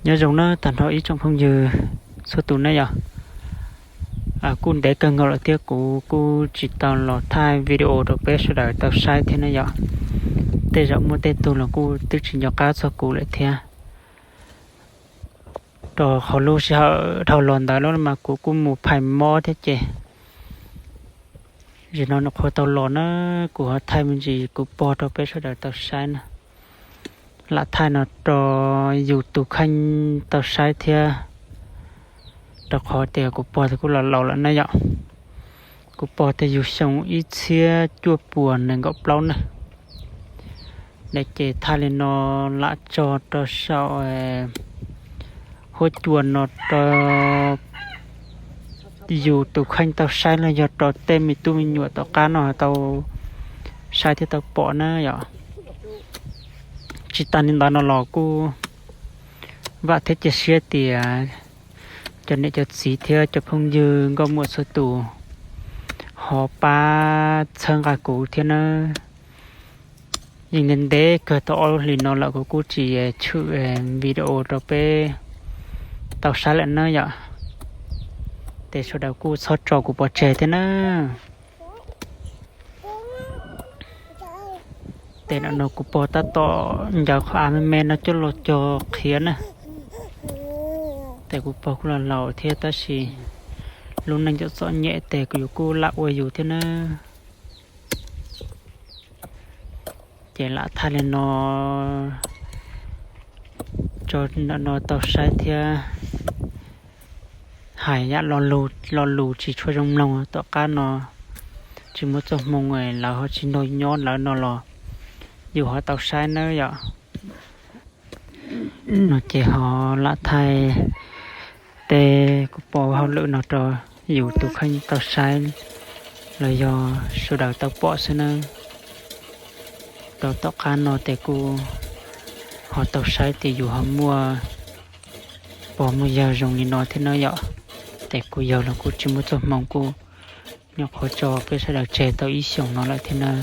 Nyob zoo na tag nrho ib tsoom phooj ywg txhua tus ne yom. Kuj ntev kawg nkaus lawm thiab kuv kuj tsis tau los thaij video rau peb sawv daws tau saib thiab ne yom. Tej zaum muaj tej tug los kuj twb tsis nco qab txog kuv lawm thiab. Rau qhov lub sij hawm dhau los ntawd lawm mas kuv kuj mus phais mob thiab ces zaum no nyuam qhuav tau los na, kuv ho thaij me ntsis kuv pog rau peb sawv daws tau saib na. Lam thaij no rau yus tus kheej tau saib thiab, rau qhov tias kuv pog kuj los laus lawm na yom. Kuv pog twb yug xyoo ib txhiab cuaj puas nees nkaum plaub na. Ces thaij li no lam tso rau saum huab cua no rau yus tus kheej tau saib los yog rau tej me tub me nyuam tom qab no tau saib thiab tau pom na yom. Tsis tas li ntawd no los kuj vam thiab cia siab tias cov niam cov txiv thiab cov phooj ywg nkauj muam txhua tus ho pab txhawb nqa kuv thiab nawb. Yeej ntev ntev kawg tau ob lub hlis no lawm kuv kuj tsis tshwm video rau peb tau saib lawm na yom. Ces sawv daws kuj txhob tso kuv pov tseg thiab na. Ces nim no kuv pog tab tom ncaws qhov av me me no coj los cog qhiav na. Ces kuv pog kuj los laus thiab tab sis lub neej txom txom nyem ces kuv yuav kuj lam ua yus thiab na. Ces lam thaij li no tso ntawm no tau saib thiab. Hais yam lo lus tsis tshua zoo mloog tom qab no, tsis muaj txoj hmoo lawv ho tsis nrog nyob lawv no los yus ho tau saib nawb yom. No ces ho lam thaij tej kuv pom hauj lwm no rau yus tus kheej tau saib los yog sawv daws tau pom xwb nawb. Rau tom qab no ces kuj ho tau saib tias yus ho muaj pog muaj yawg zoo li no thiab na yom. Ces kuv yawg los kuj tsis muaj txoj hmoo kuj nyuam qhuav tso peb sawv daws tseg tau ib xyoos no lawm thiab nawb.